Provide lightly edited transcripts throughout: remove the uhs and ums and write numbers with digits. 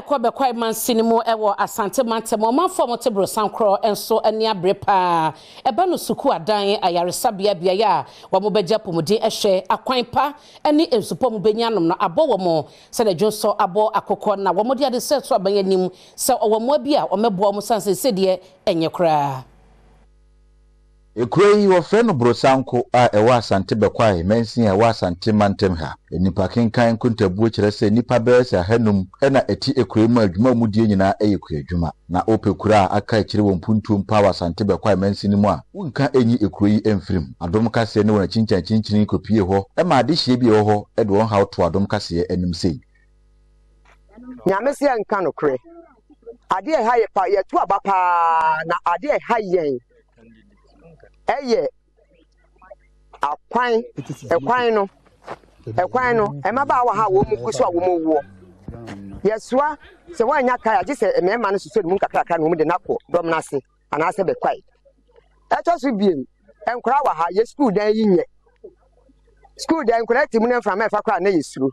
Ɛrekɔ Bɛkwae mansini mu wɔ Asante mantam, ɔmanfoɔ a wɔte Brosankorɔ nso ani abere paa. Ɛba no sukuu adan, ayaresabea, beaeɛ a wɔbɛgye apɔmuden hwɛ, akwan pa ne nsupɔ a wɔbɛnya anom no abɔ wɔn sɛdeɛ dwonsɔ abɔ akokɔ na wɔde adesrɛ to aban anim sɛ ɔwɔ mmoa bi a wɔmmɛboa wɔn sane seesei deɛ ɛnyɛ koraa. Ekuro yi wɔfrɛ no Brosanko a ɛwɔ Asante Bɛkwae mansin a ɛwɔ Asante mantam ha. Nnipa kenkan nkontabuo kyerɛ sɛ nnipa bɛyɛ sɛ ahanum na ɛte ekuro yi mu a adwuma a wɔdie nyinaa yɛ kuadwuma. Na wopɛ kuro a aka akyire wɔ mpuntuo mu paa wɔ Asante Bɛkwae mansin no mu a, wonka nyi ekuro yi mfiri mu. Adom Kaseɛ ne wɔn akyinkyinakyinkyini kɔpuee hɔ ma adehyeɛ bi a ɛwɔ hɔ de wɔn haw too Adom Kaseɛ anim sei. Nyame se yɛnka nokorɛ. Adeɛ ɛha yɛ pa yɛto aba paa na adeɛ ɛha yɛn ɛyɛ akwan ɛkwan no ɛkwan no mmabaawa ha a wɔn gu so a wɔn wuo yɛsoa sɛ wɔanya kae agye sɛ mmarima no sosɔ ne mu nkakrakra na wɔn de no akɔ dɔm no ase anaasɛ bɛkwae ɛtɔ so biem nkwadaa wɔ ha yɛ sukuu dan yi nyɛ sukuu dan nkwadaa ti mu ne mframa ɛfa koraa na yɛ suro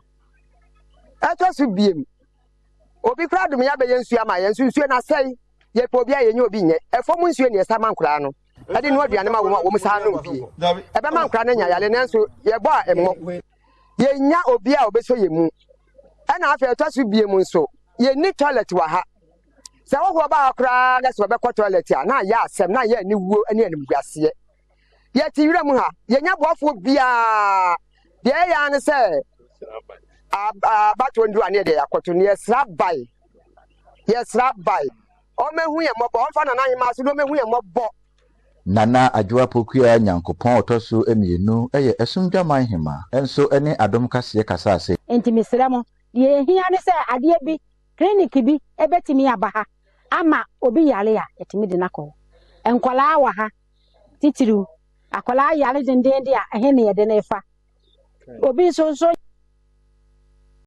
Ɛtɔ so biem, obi koraa dom yɛ abɛyɛ nsuo ama yɛn nso nsuo no asɛe. Yɛpɛ obi a yɛnyɛ obi nyɛ. Ɛfam nsuo ne yɛsa ma nkoraa no. Ɛde noa aduane ma wɔn a wɔn saa nom bie. Ɛbɛma nkoraa no anya yare nanso yɛbɔ a ɛmmɔ. Yɛnnya obi a ɔbɛsɔ yɛn mu. Ɛna afei ɛtɔ so biem nso, yɛnni toilet wɔ ha. Sɛ hɔhoɔ ba ha koraa na sɛ ɔbɛkɔ toilet a, na ayɛ asɛm, na ayɛ aniwuo ne animguaseɛ. Yɛte wira mu ha, yɛnnya boafoɔ biara. Deɛ ɛyɛ ara ne sɛ abatoɔ nduru a ne yɛde akɔto no, yɛsra bae. Yɛsra bae. Ɔmmɛhu yɛn mmɔbɔ, ɔmfa Nana Ahemaa so na ɔmmɛhu yɛn mmɔbɔ. Nana Adwoa Pokuaa Nyankopɔn ɔtɔ so mmienu yɛ Ɛsom Dwaman Hemaa nso ne Adom Kaseɛ kasaa sei. Enti mesrɛ mo, deɛ ɛhia ne sɛ adeɛ bi, clinic bi bɛtumi aba ha ama obi yare a, yɛtumi de no akɔ hɔ. Nkwadaa wɔ ha, titiriw, akwadaa yare dendeenden a, ɛhe na yɛde no refa? Obi nso nso.